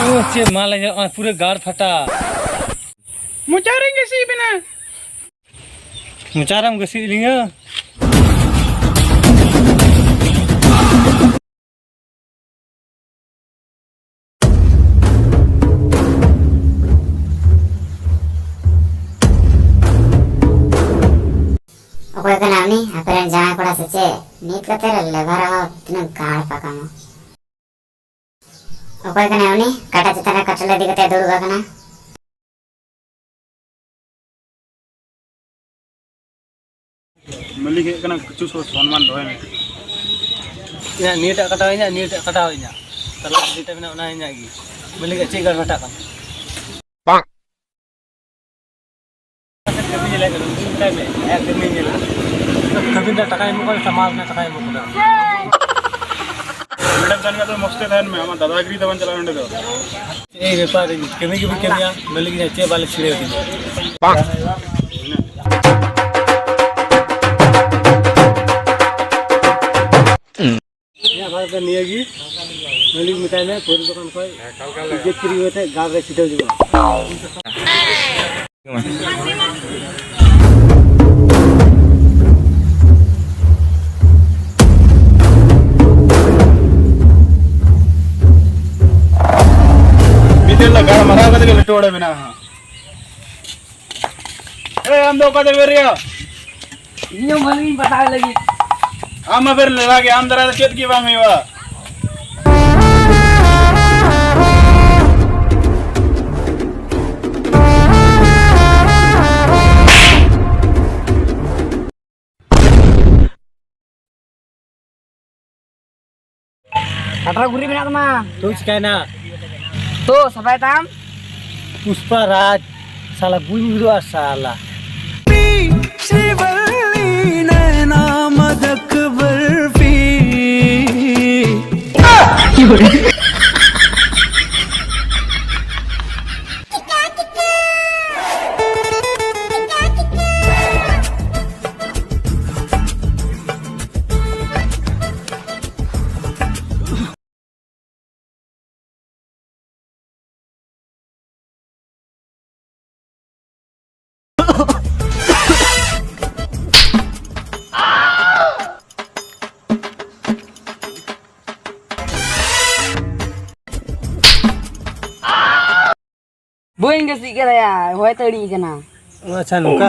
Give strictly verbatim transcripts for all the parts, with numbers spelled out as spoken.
ᱳ, ᱪᱮᱫ ᱢᱟ ᱞᱟᱸᱡᱟᱜ ᱠᱟᱱᱟ, ᱯᱩᱨᱟᱹ ᱜᱟᱲ ᱯᱷᱟᱴᱟ᱾ ᱢᱚᱪᱟ ᱨᱮᱧ ᱜᱟᱹᱥᱤ ᱵᱮᱱᱟ᱾ ᱢᱚᱪᱟ ᱨᱮᱢ ᱜᱟᱹᱥᱤ ᱞᱤᱧᱟ? ᱚᱠᱚᱭ ᱠᱟᱱᱟ ᱩᱱᱤ? ᱟᱯᱮᱨᱮᱱ ᱡᱟᱶᱟᱭ ᱠᱚᱲᱟ ᱥᱮ ᱪᱮᱫ? ᱱᱤᱛ ᱠᱟᱛᱮ ᱨᱮ ᱞᱮᱵᱷᱟᱨ ᱦᱚᱸ ᱛᱤᱱᱟᱹᱜ ᱜᱟᱲ ᱯᱟᱠᱟᱢᱚ᱾ ᱚᱠᱚᱭ ᱠᱟᱱᱟᱭ ᱩᱱᱤ? ᱠᱟᱴᱟ ᱪᱮᱛᱟᱱ ᱨᱮ ᱠᱟᱴᱟ ᱞᱟᱫᱮ ᱠᱟᱛᱮ ᱫᱩᱲᱩᱵ ᱟᱠᱟᱱᱟ᱾ ᱢᱟᱹᱞᱤᱠ ᱦᱮᱡ ᱠᱟᱱᱟ, ᱠᱤᱪᱷᱩ ᱥᱚ-, ᱥᱚᱱᱢᱟᱱ ᱫᱚᱦᱚᱭ ᱢᱮ᱾ ᱤᱧᱟᱹᱜ ᱱᱤᱭᱟᱹᱴᱟᱜ ᱠᱟᱴᱟᱣ ᱤᱧᱟᱹᱜ, ᱱᱤᱭᱟᱹᱴᱟᱜ ᱠᱟᱴᱟᱣ ᱤᱧᱟᱹᱜ᱾ ᱛᱟᱞᱟ ᱨᱮ ᱡᱮᱴᱟ ᱢᱮᱱᱟᱜᱼᱟ, ᱚᱱᱟ ᱤᱧᱟᱹᱜ ᱜᱮ᱾ ᱢᱟᱹᱞᱤᱠᱟᱜ ᱪᱮᱫ ᱜᱟᱲ ᱯᱷᱟᱴᱟᱜ ᱠᱟᱱᱟ? ᱠᱟᱹᱢᱤ ᱧᱮᱞᱮᱫ ᱠᱟᱱᱟ, ᱩᱱᱤ ᱢᱮᱛᱟᱭ ᱢᱮ, ᱟᱭᱟᱜ ᱠᱟᱹᱢᱤ ᱧᱮᱞᱟ᱾ ᱠᱟᱹᱢᱤ ᱨᱮᱱᱟᱜ ᱴᱟᱠᱟᱭ ᱮᱢᱚᱜ ᱠᱟᱱᱟ, ᱥᱟᱢᱟᱞ ᱨᱮᱱᱟᱜ ᱴᱟᱠᱟᱭ ᱮᱢᱚᱜ ᱠᱟᱱᱟ᱾ ᱱᱚᱰᱮᱢ ᱛᱟᱦᱮᱱ ᱠᱷᱟᱱ ᱫᱚ ᱢᱚᱡᱽ ᱛᱮ ᱛᱟᱦᱮᱱ ᱢᱮ, ᱟᱢᱟᱜ ᱫᱟᱫᱟᱜᱤᱨᱤ ᱫᱚ ᱵᱟᱝ ᱪᱟᱞᱟᱜᱼᱟ ᱱᱚᱰᱮ ᱫᱚ᱾ ᱪᱮᱫ ᱵᱮᱯᱟᱨ, ᱠᱟᱹᱢᱤ ᱜᱮ ᱵᱟᱹᱧ ᱠᱟᱹᱢᱤᱭᱟ, ᱢᱟᱹᱞᱤᱠ ᱤᱧ ᱪᱮᱫ ᱵᱟᱞᱮ ᱪᱷᱤᱲᱟᱹᱣ ᱠᱤᱧᱟ᱾ ᱤᱧᱟᱹᱜ ᱵᱷᱟᱲᱟ ᱫᱚ ᱱᱤᱭᱟᱹ ᱜᱮ, ᱢᱟᱹᱞᱤᱠ ᱢᱮᱛᱟᱭ ᱢᱮ, ᱯᱟᱹᱣᱨᱟᱹ ᱫᱚᱠᱟᱱ ᱠᱷᱚᱱ ᱤᱡᱽᱡᱚᱛ ᱪᱩᱨᱤ ᱠᱟᱛᱮ ᱜᱟᱲ ᱨᱮ ᱪᱷᱤᱴᱟᱹᱣ ᱡᱚᱝᱟ᱾ ᱢᱤᱫ ᱫᱤᱱ ᱫᱚ ᱜᱟᱲ ᱢᱟᱨᱟᱣ ᱠᱟᱛᱮ ᱜᱮ ᱞᱟᱹᱴᱩ ᱦᱚᱲᱮ ᱵᱮᱱᱟᱣᱟ ᱦᱟᱸᱜ᱾ ᱮ, ᱟᱢ ᱫᱚ ᱚᱠᱟ ᱛᱮ ᱵᱮᱨᱮᱭᱟ? ᱤᱧ ᱦᱚᱸ ᱵᱷᱟᱹᱞᱤᱧ ᱵᱟᱰᱟᱭ ᱞᱟᱹᱜᱤᱫ᱾ ᱟᱢ ᱢᱟ ᱵᱮᱨ ᱞᱮᱞᱟ ᱜᱮ, ᱟᱢ ᱫᱟᱨᱟᱭ ᱛᱮ ᱪᱮᱫ ᱜᱮ ᱵᱟᱝ ᱦᱩᱭᱩᱜᱼᱟ᱾ ᱠᱟᱴᱨᱟ ᱜᱷᱩᱨᱤ ᱢᱮᱱᱟᱜ ᱛᱟᱢᱟ᱾ ᱛᱩ ᱪᱤᱠᱟᱭᱱᱟ? ᱛᱚ, ᱥᱟᱯᱷᱟᱭ ᱛᱟᱢ᱾ ᱯᱩᱥᱯᱟ ᱨᱟᱡᱽ, ᱥᱟᱞᱟ ᱜᱩᱧ ᱜᱩᱨᱩᱜᱼᱟ, ᱥᱟᱞᱟ᱾ ᱥᱨᱤᱵᱚᱞᱤ ᱱᱟᱭᱱᱟ ᱢᱟᱫᱚᱠ ᱵᱚᱨᱯᱷᱤ᱾ ᱵᱟᱹᱧ ᱜᱟᱹᱥᱤᱜ ᱠᱟᱫᱟᱭᱟ, ᱦᱚᱭ ᱛᱮ ᱟᱹᱲᱤᱡ ᱠᱟᱱᱟ᱾ ᱟᱪᱪᱷᱟ, ᱱᱚᱝᱠᱟ᱾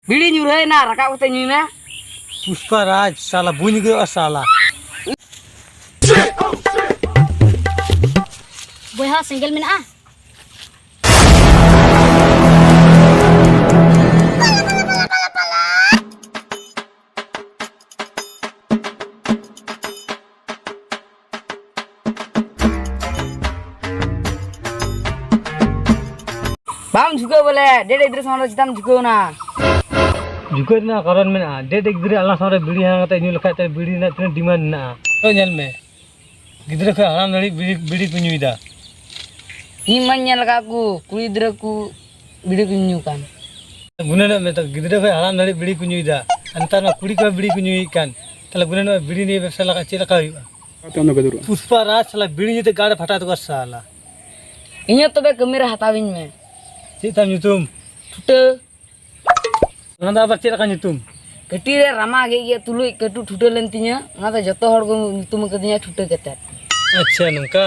ᱵᱤᱲᱤ ᱧᱩᱨᱦᱟᱹᱭᱮᱱᱟ, ᱨᱟᱠᱟᱵ ᱠᱟᱛᱮ ᱧᱩᱭ ᱢᱮ᱾ ᱯᱩᱥᱯᱟ ᱨᱟᱡᱽ, ᱥᱟᱞᱟ ᱵᱟᱹᱧ ᱟᱹᱜᱩᱭᱟ, ᱥᱟᱞᱟ᱾ ᱵᱚᱭᱦᱟ, ᱥᱮᱸᱜᱮᱞ ᱢᱮᱱᱟᱜᱼᱟ? ᱵᱟᱢ ᱡᱷᱩᱠᱟᱹᱣ ᱵᱚᱞᱮ, ᱰᱮᱰ ᱜᱤᱫᱽᱨᱟᱹ ᱥᱟᱢᱟᱝ ᱨᱮ ᱪᱮᱫᱟᱜ ᱮᱢ ᱡᱷᱩᱠᱟᱹᱣ ᱮᱱᱟ? ᱡᱷᱩᱠᱟᱹᱣ ᱨᱮᱱᱟᱜ ᱠᱟᱨᱚᱱ ᱢᱮᱱᱟᱜᱼᱟ᱾ ᱰᱮᱰ ᱜᱤᱫᱽᱨᱟᱹ ᱟᱞᱟᱝ ᱥᱟᱢᱟᱝ ᱨᱮ ᱵᱤᱲᱤ ᱦᱟᱛᱟᱣ ᱠᱟᱛᱮ ᱧᱩ ᱞᱮᱠᱷᱟᱡ ᱛᱮ ᱵᱤᱲᱤ ᱨᱮᱱᱟᱜ ᱛᱤᱱᱟᱹᱜ demand ᱢᱮᱱᱟᱜᱼᱟ᱾ ᱛᱚ ᱧᱮᱞ ᱢᱮ, ᱜᱤᱫᱽᱨᱟᱹ ᱠᱷᱚᱱ ᱦᱟᱲᱟᱢ ᱫᱷᱟᱹᱵᱤᱡ ᱵᱤᱲᱤ, ᱵᱤᱲᱤ ᱠᱚ ᱧᱩᱭᱮᱫᱟ᱾ ᱤᱧ ᱢᱟᱧ ᱧᱮᱞ ᱟᱠᱟᱫ ᱠᱚ, ᱠᱩᱲᱤ ᱜᱤᱫᱽᱨᱟᱹ ᱠᱚ ᱵᱤᱲᱤ ᱠᱚ ᱧᱩ ᱠᱟᱱ᱾ ᱜᱩᱱᱟᱹᱱᱚᱜ ᱢᱮ ᱛᱚ, ᱜᱤᱫᱽᱨᱟᱹ ᱠᱷᱚᱱ ᱦᱟᱲᱟᱢ ᱫᱷᱟᱹᱵᱤᱡ ᱵᱤᱲᱤ ᱠᱚ ᱧᱩᱭᱮᱫᱟ, ᱟᱨ ᱱᱮᱛᱟᱨ ᱢᱟ ᱠᱩᱲᱤ ᱠᱚᱦᱚᱸ ᱵᱤᱲᱤ ᱠᱚ ᱧᱩᱭᱮᱫ ᱠᱟᱱ᱾ ᱛᱟᱦᱞᱮ ᱜᱩᱱᱟᱹᱱᱚᱜ ᱢᱮ, ᱵᱤᱲᱤ ᱱᱤᱭᱮ ᱵᱮᱵᱽᱥᱟ ᱞᱮᱠᱷᱟᱡ ᱪᱮᱫ ᱞᱮᱠᱟ ᱦᱩᱭᱩᱜᱼᱟ? ᱯᱩᱥᱯᱟ ᱨᱟᱡᱽ ᱥᱟᱞᱟ ᱵᱤᱲᱤ ᱧᱩ ᱛᱮ ᱜᱟᱲ ᱯᱷᱟᱴᱟᱣ ᱛᱟᱠᱚᱣᱟ ᱥᱟᱞᱟ᱾ ᱤᱧᱟᱹᱜ ᱛᱚᱵᱮ ᱠᱟᱹᱢᱤ ᱨᱮ ᱦᱟᱛᱟᱣᱤᱧ ᱢᱮ᱾ ᱪᱮᱫ ᱛᱟᱢ ᱧᱩᱛᱩᱢ? ᱴᱷᱩᱴᱟᱹ᱾ ᱚᱱᱟ ᱫᱚ ᱟᱵᱟᱨ ᱪᱮᱫ ᱞᱮᱠᱟ ᱧᱩᱛᱩᱢ? ᱠᱟᱹᱴᱤᱡ ᱨᱮ ᱨᱟᱢᱟ ᱜᱮᱫ ᱜᱮᱫ ᱛᱩᱞᱩᱡ ᱠᱟᱹᱴᱩ ᱴᱷᱩᱴᱟᱹ ᱞᱮᱱ ᱛᱤᱧᱟᱹ, ᱚᱱᱟᱛᱮ ᱡᱚᱛᱚ ᱦᱚᱲ ᱠᱚ ᱧᱩᱛᱩᱢ ᱟᱠᱟᱫᱤᱧᱟ ᱴᱷᱩᱴᱟᱹ ᱠᱟᱛᱮᱫ᱾ ᱟᱪᱪᱷᱟ, ᱱᱚᱝᱠᱟ᱾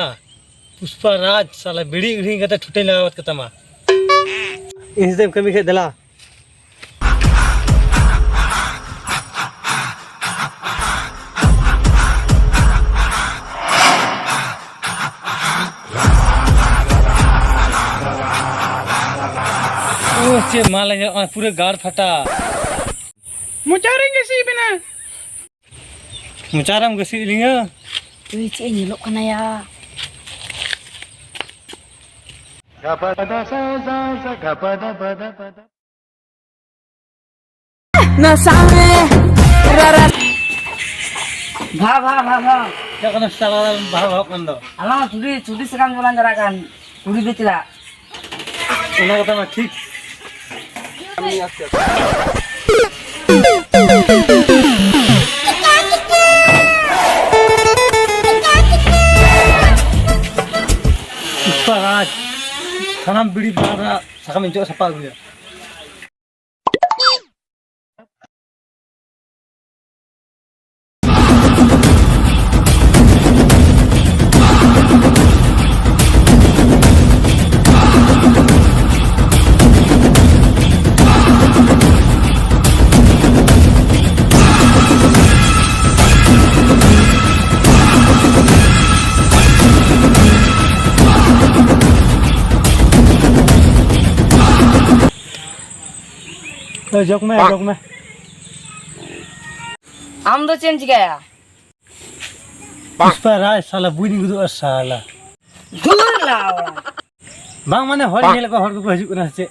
ᱯᱩᱥᱯᱟ ᱨᱟᱡᱽ, ᱥᱟᱞᱟ ᱵᱤᱲᱤ ᱟᱹᱠᱷᱨᱤᱧ ᱠᱟᱛᱮ ᱴᱷᱩᱴᱟᱹᱧ ᱞᱟᱜᱟᱣ ᱜᱚᱫ ᱠᱟᱛᱟᱢᱟ᱾ ᱤᱧ ᱥᱟᱛᱮᱢ ᱠᱟᱹᱢᱤ ᱠᱷᱟᱡ ᱫᱮᱞᱟ᱾ ᱳ, ᱪᱮᱫ ᱢᱟ ᱞᱮᱸᱡᱮᱨᱚᱜ ᱠᱟᱱᱟ, ᱯᱩᱨᱟᱹ ᱜᱟᱲ ᱯᱷᱟᱴᱟ᱾ ᱢᱚᱪᱟ ᱨᱮᱧ ᱜᱟᱹᱥᱤ ᱵᱮᱱᱟ᱾ ᱢᱚᱪᱟ ᱨᱮᱢ ᱜᱟᱹᱥᱤ ᱞᱤᱧᱟ? ᱩᱭ, ᱪᱮᱫ ᱮ ᱧᱮᱞᱚᱜ ᱠᱟᱱᱟ ᱭᱟ? ᱱᱟᱥᱟᱢᱮ ᱨᱟᱨᱟ᱾ ᱵᱷᱟ, ᱵᱷᱟ, ᱵᱷᱟ, ᱵᱷᱟ᱾ ᱪᱮᱫ ᱠᱟᱱᱟ ᱥᱟᱞᱟ ᱵᱷᱟ, ᱵᱷᱟ ᱠᱟᱱ ᱫᱚ? ᱟᱞᱟᱝ ᱢᱟ ᱪᱩᱰᱤ, ᱪᱩᱰᱤ ᱥᱟᱠᱟᱢ ᱜᱮᱞᱟᱝ ᱡᱟᱨᱟᱜ ᱠᱟᱱ᱾ ᱠᱩᱲᱤ ᱫᱚ ᱪᱮᱫᱟᱜ? ᱚᱱᱟ ᱠᱟᱛᱷᱟ ᱢᱟ ᱴᱷᱤᱠ᱾ ᱯᱩᱥᱯᱟ ᱨᱟᱡᱽ, ᱥᱟᱱᱟᱢ ᱵᱤᱲᱤ ᱵᱟᱦᱟ ᱨᱮᱱᱟᱜ ᱥᱟᱠᱟᱢ ᱤᱧ ᱪᱚᱜ ᱥᱟᱯᱷᱟ ᱟᱹᱜᱩᱭᱟ᱾ ᱛᱚ, ᱡᱚᱜᱽ ᱢᱮ, ᱡᱚᱜᱽ ᱢᱮ᱾ ᱟᱢ ᱫᱚ ᱪᱮᱫ ᱮᱢ ᱪᱤᱠᱟᱹᱭᱟ? ᱯᱩᱥᱯᱟ ᱨᱟᱭ ᱥᱟᱞᱟ ᱵᱩᱡᱽ ᱜᱚᱫᱚᱜᱼᱟ ᱥᱟᱞᱟ᱾ ᱫᱩᱨ ᱞᱟᱣᱲᱟ᱾ ᱵᱟᱝ ᱢᱟᱱᱮ ᱦᱚᱲ ᱧᱮᱞ ᱠᱚ ᱦᱚᱲ ᱠᱚᱠᱚ ᱦᱤᱡᱩᱜ ᱠᱟᱱᱟ ᱥᱮ ᱪᱮᱫ?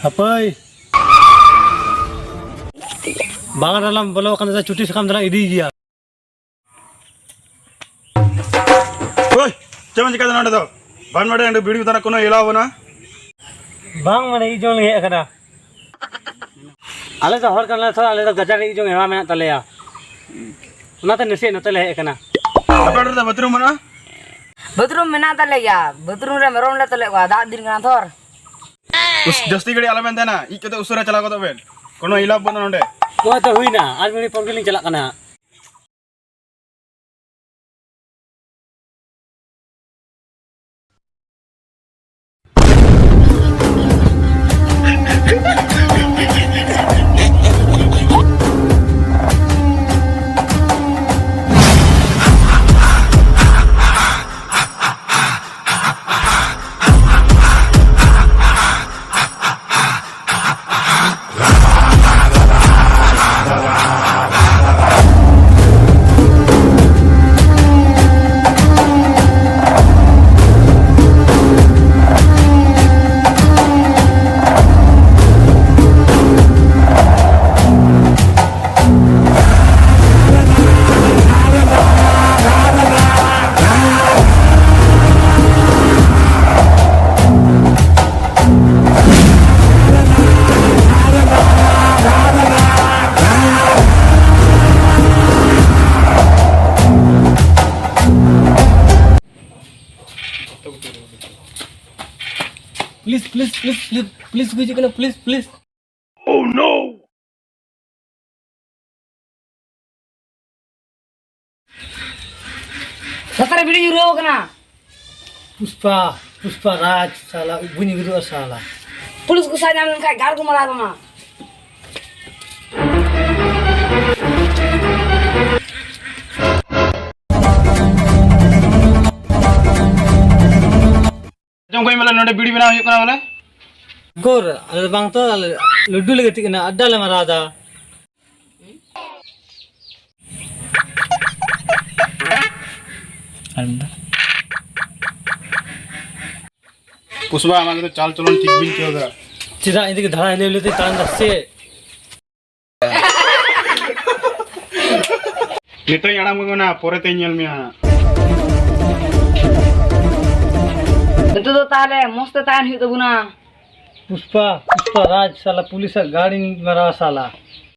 ᱦᱟᱯᱟᱹᱭ᱾ ᱵᱟᱜᱟᱱ ᱨᱮᱞᱟᱝ ᱵᱚᱞᱚ ᱟᱠᱟᱱ ᱛᱮ ᱪᱩᱴᱤ ᱥᱟᱠᱟᱢ ᱫᱚᱞᱟᱝ ᱤᱫᱤᱭ ᱜᱮᱭᱟ᱾ ᱳᱭ, ᱪᱮᱫ ᱮᱢ ᱪᱤᱠᱟᱹᱭᱮᱫᱟ ᱱᱚᱰᱮ ᱫᱚ? ᱵᱟᱢ ᱵᱟᱰᱟᱭᱟ ᱱᱚᱰᱮ ᱵᱤᱲᱤ ᱵᱚᱛᱟᱱᱟᱜ ᱠᱳᱱᱳ ᱮᱞᱟᱣ ᱵᱟᱹᱱᱩᱜᱼᱟ? ᱵᱟᱝ, ᱢᱟᱱᱮ ᱤᱧ ᱡᱚᱢ ᱞᱟᱹᱜᱤᱫ ᱦᱮᱡ ᱟᱠᱟᱱᱟ᱾ ᱟᱞᱮ ᱫᱚ ᱦᱚᱲ ᱠᱟᱱᱟᱞᱮ ᱛᱷᱚᱲᱟ, ᱟᱞᱮ ᱫᱚ ᱜᱟᱡᱟᱲ ᱨᱮ ᱡᱚᱢ ᱦᱮᱣᱟ ᱢᱮᱱᱟᱜ ᱛᱟᱞᱮᱭᱟ, ᱚᱱᱟᱛᱮ ᱱᱟᱥᱮᱭᱟᱜ ᱱᱚᱛᱮ ᱞᱮ ᱦᱮᱡ ᱟᱠᱟᱱᱟ᱾ ᱟᱯᱮ ᱚᱸᱰᱮ ᱫᱚ ᱵᱟᱛᱷᱨᱩᱢ ᱵᱟᱹᱱᱩᱜᱼᱟ? ᱵᱟᱛᱷᱨᱩᱢ ᱢᱮᱱᱟᱜ ᱛᱟᱞᱮ ᱜᱮᱭᱟ, ᱵᱟᱛᱷᱨᱩᱢ ᱨᱮ ᱢᱮᱨᱚᱢ ᱞᱮ ᱛᱚᱞᱮᱫ ᱠᱚᱣᱟ, ᱫᱟᱜ ᱫᱤᱱ ᱠᱟᱱᱟ ᱛᱷᱚᱨ᱾ ᱩᱥ, ᱡᱟᱹᱥᱛᱤ ᱜᱷᱟᱹᱲᱤᱡ ᱟᱞᱚᱵᱮᱱ ᱛᱟᱦᱮᱱᱟ, ᱤᱡ ᱠᱟᱛᱮ ᱩᱥᱟᱹᱨᱟ ᱪᱟᱞᱟᱣ ᱜᱚᱫᱚᱜ ᱵᱮᱱ, ᱠᱳᱱᱳ ᱮᱞᱟᱣ ᱵᱟᱹᱱᱩᱜᱼᱟ ᱱᱚᱰᱮ᱾ ᱱᱚᱜᱼᱚᱭ ᱛᱚ ᱦᱩᱭᱱᱟ, ᱟᱨ ᱢᱤᱫ ᱜᱷᱟᱹᱲᱤᱡ ᱯᱚᱨ ᱜᱮᱞᱤᱧ ᱪᱟᱞᱟᱜ ᱠᱟᱱᱟ ᱦᱟᱸᱜ᱾ ᱯᱩᱞᱤᱥ, ᱯᱩᱞᱤᱥ ᱠᱚ ᱦᱤᱡᱩᱜ ᱠᱟᱱᱟ, ᱯᱩᱞᱤᱥ, ᱯᱩᱞᱤᱥ᱾ Oh no! ᱞᱟᱛᱟᱨ ᱨᱮ ᱵᱤᱲᱤ ᱧᱩᱨᱦᱟᱹᱣ ᱠᱟᱱᱟ᱾ ᱯᱩᱥᱯᱟ, ᱯᱩᱥᱯᱟ ᱨᱟᱡᱽ, ᱥᱟᱞᱟ, ᱩᱵ ᱵᱟᱹᱧ ᱩᱫᱩᱜᱼᱟ, ᱥᱟᱞᱟ᱾ ᱯᱩᱞᱤᱥ ᱠᱚ ᱥᱟᱵ ᱧᱟᱢ ᱞᱮᱱᱠᱷᱟᱱ ᱜᱟᱲ ᱠᱚ ᱢᱟᱨᱟᱣ ᱛᱟᱢᱟ᱾ ᱟᱸᱡᱚᱢ ᱠᱟᱹᱧ ᱵᱚᱞᱮ, ᱱᱚᱰᱮ ᱵᱤᱲᱤ ᱵᱮᱱᱟᱣ ᱦᱩᱭᱩᱜ ᱠᱟᱱᱟ ᱵᱚᱞᱮ᱾ ᱩᱠᱩᱨ, ᱟᱞᱮ ᱫᱚ ᱵᱟᱝ ᱛᱚ, ᱟᱞᱮ ᱞᱩᱰᱩ ᱞᱮ ᱜᱟᱛᱮᱜ ᱠᱟᱱᱟ, ᱟᱰᱰᱟ ᱞᱮ ᱢᱟᱨᱟᱣ ᱮᱫᱟ᱾ ᱯᱩᱥᱯᱟ, ᱟᱢᱟᱜ ᱫᱚ ᱪᱟᱞ ᱪᱚᱞᱚᱱ ᱴᱷᱤᱠ ᱵᱟᱹᱧ ᱟᱹᱭᱠᱟᱹᱣ ᱫᱟ᱾ ᱪᱮᱫᱟᱜ ᱤᱧ ᱛᱮᱜᱮ ᱫᱷᱟᱲᱟ ᱦᱤᱞᱟᱹᱣ ᱦᱤᱞᱟᱹᱣ ᱛᱮᱧ ᱛᱟᱲᱟᱢ ᱫᱟ ᱥᱮ ᱪᱮᱫ? ᱱᱤᱛᱚᱜ ᱤᱧ ᱟᱲᱟᱜ ᱟᱹᱜᱩ ᱠᱟᱱᱟ, ᱯᱚᱨᱮ ᱛᱮᱧ ᱧᱮᱞ ᱢᱮᱭᱟ ᱦᱟᱸᱜ᱾ ᱱᱤᱛᱚᱜ ᱫᱚ ᱛᱟᱦᱞᱮ ᱢᱚᱸᱡᱽ ᱛᱮ ᱛᱟᱦᱮᱱ ᱦᱩᱭᱩᱜ ᱛᱟᱵᱚᱱᱟ᱾ ᱯᱩᱥᱯᱟ, ᱯᱩᱥᱯᱟ ᱨᱟᱡᱽ, ᱥᱟᱞᱟ ᱯᱩᱞᱤᱥᱟᱜ ᱜᱟᱲᱤᱧ ᱢᱟᱨᱟᱣᱟ ᱥᱟᱞᱟ᱾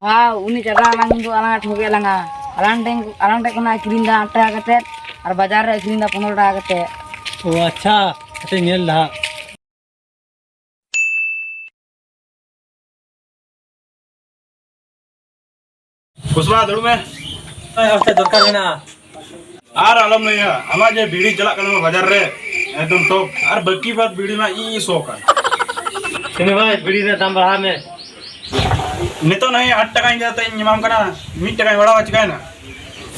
ᱦᱮᱸ, ᱩᱱᱤ ᱪᱟᱸᱫᱟ ᱟᱞᱟᱝ ᱫᱚ ᱟᱞᱟᱝ ᱴᱷᱚᱠᱮ ᱞᱟᱝᱟ᱾ ᱟᱞᱟᱝ ᱴᱷᱮᱱ, ᱟᱞᱟᱝ ᱴᱷᱮᱱ ᱠᱷᱚᱱᱟᱜ ᱠᱤᱨᱤᱧ ᱫᱟ ᱟᱴ ᱴᱟᱠᱟ ᱠᱟᱛᱮᱫ ᱟᱨ ᱵᱟᱡᱟᱨ ᱨᱮ ᱟᱹᱠᱷᱨᱤᱧ ᱫᱟ ᱯᱚᱱᱨᱚ ᱴᱟᱠᱟ ᱠᱟᱛᱮᱫ᱾ ᱳ ᱟᱪᱪᱷᱟ, ᱟᱪᱪᱷᱟ, ᱧᱮᱞ ᱫᱟ ᱦᱟᱸᱜ᱾ ᱯᱩᱥᱯᱟ, ᱫᱩᱲᱩᱵ ᱢᱮ᱾ ᱦᱳᱭ, ᱟᱯᱮ ᱴᱷᱮᱱ ᱫᱚᱨᱠᱟᱨ ᱢᱮᱱᱟᱜᱼᱟ᱾ ᱟᱨ ᱟᱞᱚᱢ ᱞᱟᱹᱭᱟ, ᱟᱢᱟᱜ ᱡᱮ ᱵᱤᱲᱤ ᱪᱟᱞᱟᱜ ᱠᱟᱱᱟ ᱵᱟᱡᱟᱨ ᱨᱮ, ᱮᱠᱫᱚᱢ ᱴᱚᱯ᱾ ᱟᱨ ᱵᱟᱹᱠᱤ ᱵᱟᱫ ᱵᱤᱲᱤ ᱢᱟ ᱤᱧ ᱥᱚ ᱠᱟᱱ᱾ ᱥᱤᱱᱩ ᱵᱷᱟᱭ, ᱵᱤᱲᱤ ᱨᱮᱭᱟᱜ ᱫᱟᱢ ᱵᱟᱲᱦᱟᱣ ᱢᱮ᱾ ᱱᱤᱛᱚᱜ ᱱᱚᱜᱼᱚᱭ ᱟᱴ ᱴᱟᱠᱟᱧ ᱠᱟᱛᱮᱧ ᱮᱢᱟᱢ ᱠᱟᱱᱟ, ᱢᱤᱫ ᱴᱟᱠᱟᱧ ᱵᱟᱲᱦᱟᱣᱟ, ᱪᱤᱠᱟᱭᱱᱟ?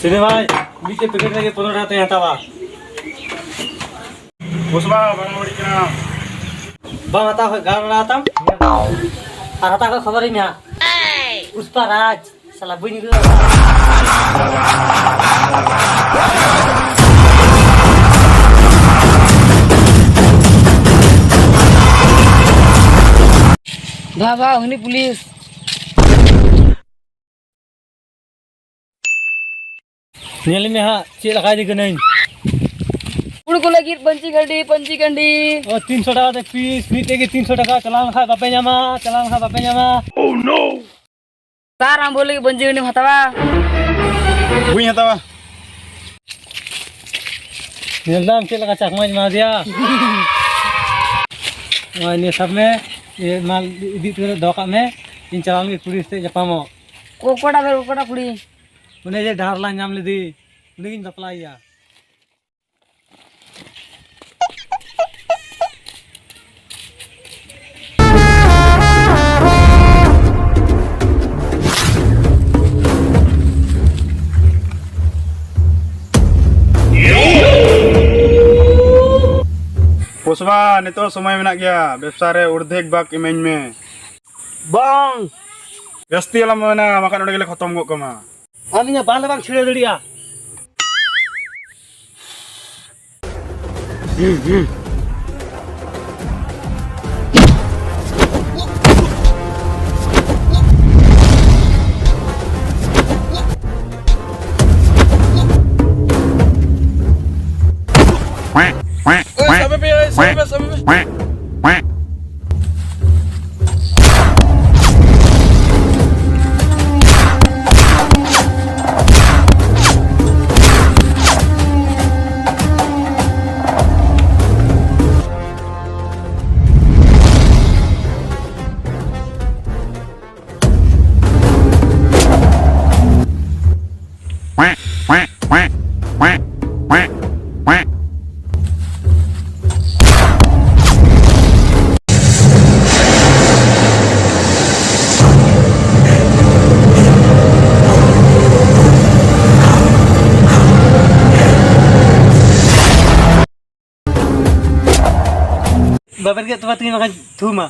ᱥᱤᱱᱩ ᱵᱷᱟᱭ, ᱢᱤᱫᱴᱮᱡ ᱯᱮᱠᱮᱴ ᱨᱮᱜᱮ ᱯᱚᱱᱨᱚ ᱴᱟᱠᱟ ᱛᱮᱧ ᱦᱟᱛᱟᱣᱟ᱾ ᱯᱩᱥᱯᱟ, ᱵᱟᱝ ᱵᱟᱹᱲᱤᱡ ᱠᱟᱱᱟ᱾ ᱵᱟᱢ ᱦᱟᱛᱟᱣ ᱠᱷᱟᱡ ᱜᱟᱞᱢᱟᱨᱟᱣ ᱛᱟᱢ᱾ ᱟᱨ ᱦᱟᱛᱟᱣ ᱠᱷᱟᱡ ᱠᱷᱚᱵᱚᱨᱤᱧ ᱢᱮ ᱦᱟᱸᱜ᱾ ᱯᱩᱥᱯᱟ ᱨᱟᱡᱽ, ᱥᱟᱞᱟ ᱵᱟᱹᱧ ᱟᱹᱜᱩ᱾ ᱵᱟ, ᱵᱟ, ᱩᱱᱤ ᱯᱩᱞᱤᱥ᱾ ᱧᱮᱞ ᱢᱮ ᱦᱟᱸᱜ, ᱪᱮᱫ ᱞᱮᱠᱟ ᱤᱫᱤ ᱠᱟᱹᱱᱟᱹᱧ᱾ ᱠᱩᱲᱤ ᱠᱚ ᱞᱟᱹᱜᱤᱫ ᱯᱟᱹᱧᱪᱤ ᱜᱟᱹᱰᱤ, ᱯᱟᱹᱧᱪᱤ ᱜᱟᱹᱰᱤ᱾ ᱚ, ᱛᱤᱱᱥᱚ ᱴᱟᱠᱟ ᱛᱮ ᱯᱤᱥ, ᱢᱤᱫᱴᱮᱡ ᱜᱮ ᱛᱤᱱᱥᱚ ᱴᱟᱠᱟ, ᱪᱟᱞᱟᱣ ᱞᱮᱱᱠᱷᱟᱡ ᱵᱟᱯᱮ ᱧᱟᱢᱟ, ᱪᱟᱞᱟᱣ ᱞᱮᱱᱠᱷᱟᱡ ᱵᱟᱯᱮ ᱧᱟᱢᱟ᱾ Oh no! ᱥᱟᱨ, ᱟᱢ ᱵᱚᱞ ᱞᱟᱹᱜᱤᱫ ᱯᱟᱹᱧᱪᱤ ᱜᱟᱹᱰᱤᱢ ᱦᱟᱛᱟᱣᱟ? ᱵᱟᱹᱧ ᱦᱟᱛᱟᱣᱟ᱾ ᱧᱮᱞ ᱫᱟᱢ ᱪᱮᱫ ᱞᱮᱠᱟ ᱪᱟᱠᱢᱟᱧ ᱮᱢᱟ ᱫᱮᱭᱟ᱾ ᱱᱚᱜᱼᱚᱭ ᱱᱤᱭᱟᱹ ᱥᱟᱵ ᱢᱮ, ᱤᱭᱟᱹ ᱢᱟᱞ ᱤᱫᱤ ᱦᱚᱴᱚ ᱠᱟᱛᱮ ᱫᱚᱦᱚ ᱠᱟᱜ ᱢᱮ, ᱤᱧ ᱪᱟᱞᱟᱣ ᱞᱮᱱ ᱜᱮ ᱠᱩᱲᱤ ᱥᱟᱛᱮ ᱧᱟᱯᱟᱢᱚᱜ᱾ ᱚᱠᱚᱭᱴᱟᱜ ᱵᱮ, ᱚᱠᱚᱭᱴᱟᱜ ᱠᱩᱲᱤ? ᱚᱱᱮ ᱡᱮ ᱰᱟᱦᱟᱨ ᱞᱟᱝ ᱧᱟᱢ ᱞᱮᱫᱮ, ᱩᱱᱤᱜᱤᱧ ᱵᱟᱯᱞᱟᱭᱮᱭᱟ᱾ ᱯᱩᱥᱯᱟ, ᱱᱤᱛᱚᱜ ᱥᱚᱢᱚᱭ ᱢᱮᱱᱟᱜ ᱜᱮᱭᱟ, ᱵᱮᱵᱽᱥᱟ ᱨᱮ ᱚᱨᱫᱷᱮᱠ ᱵᱷᱟᱜᱽ ᱤᱢᱟᱹᱧ ᱢᱮ᱾ ᱵᱟᱝ᱾ ᱡᱟᱹᱥᱛᱤ ᱟᱞᱚᱢ ᱢᱮᱱᱟ, ᱵᱟᱠᱷᱟᱱ ᱱᱚᱰᱮ ᱜᱮᱞᱮ ᱠᱷᱚᱛᱚᱢ ᱜᱚᱫ ᱠᱟᱢᱟ᱾ ᱟᱢ ᱤᱧᱟᱹᱜ ᱵᱟᱸᱫ ᱵᱟᱢ ᱪᱷᱤᱲᱟᱹᱣ ᱫᱟᱲᱮᱭᱟᱜᱼᱟ᱾ ᱳᱭ, ᱥᱟᱵᱮ ᱯᱮ, ᱳᱭ, ᱥᱟᱵᱮ ᱯᱮ, ᱥᱟᱵᱮ ᱯᱮ᱾ ᱵᱟᱵᱮᱨ ᱜᱮᱫ ᱛᱚᱵᱮ ᱛᱤᱦᱤᱧ ᱵᱟᱠᱷᱟᱱ ᱛᱷᱩᱢᱟ᱾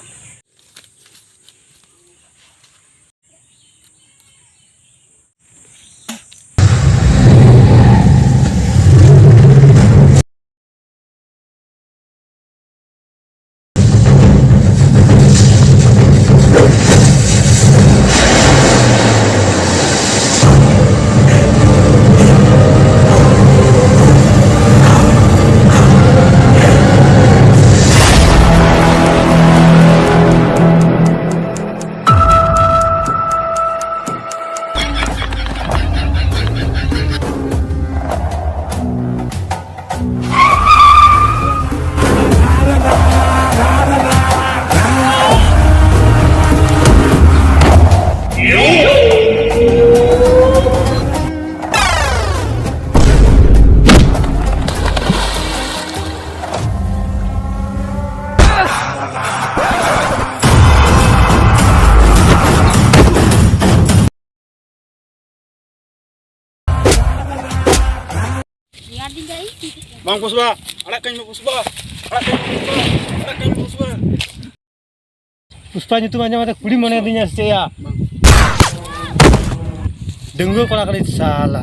ᱵᱟᱝ ᱯᱩᱥᱯᱟ, ᱟᱲᱟᱜ ᱠᱟᱹᱧ ᱢᱮ ᱯᱩᱥᱯᱟ, ᱟᱲᱟᱜ ᱠᱟᱹᱧ ᱢᱮ ᱯᱩᱥᱯᱟ, ᱟᱲᱟᱜ ᱠᱟᱹᱧ ᱢᱮ ᱯᱩᱥᱯᱟ᱾ ᱯᱩᱥᱯᱟ ᱧᱩᱛᱩᱢ ᱟᱸᱡᱚᱢ ᱠᱟᱛᱮ ᱠᱩᱲᱤ ᱢᱚᱱᱮᱭᱮᱫᱤᱧᱟ ᱥᱮ ᱪᱮᱫ ᱭᱟ? ᱵᱟᱝ᱾ ᱰᱟᱺᱜᱩᱣᱟᱹ ᱠᱚᱲᱟ ᱠᱟᱹᱱᱟᱹᱧ ᱥᱟᱞᱟ᱾